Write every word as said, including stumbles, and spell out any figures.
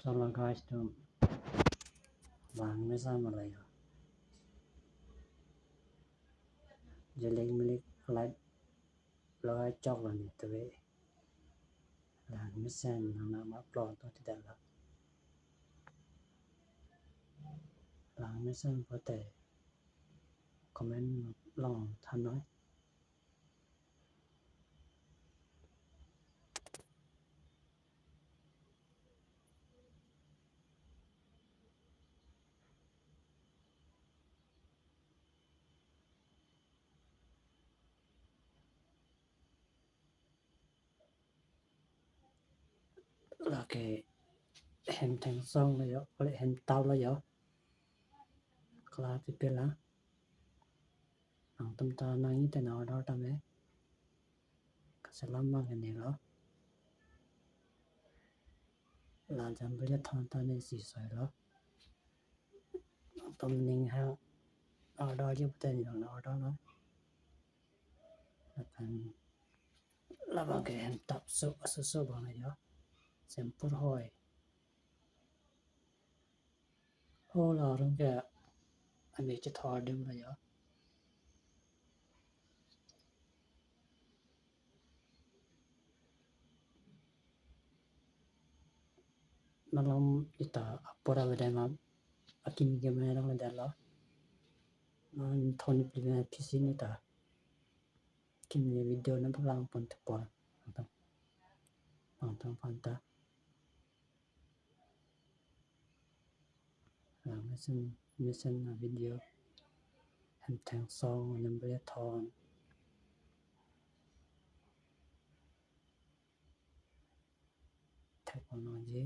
Chalo guys, tum lang mesen ma la jo. Jelik melik light logai chok lo ne tuve. Lang mesen nang nang ma upload to tidak lo. Lang mesen pote comment along than noi. Lake hem thengsong lo jo, kole hem tau lo jo. Kala pipi la. Nangtum ta nangji te na order tame. Kaselam abang ke ne lo. La jambili thon ta ne si soi lo. Nangtum ning ha order ji pute ne na order lo. Lapen labang ke hem tap so aso so abang jo. Sempur hoi. Ho la rum ke ami chethor adim lo jo. Malom ita apor avedai ma akim ke ma rong le dalo. Man thon pli ma phisi ne ta. Kim ne video na paklang pon thepor. Angtang. Angtang panta. Lang mesen mesen na video. Hem thengsong, jambili thon. Thek pon nangji.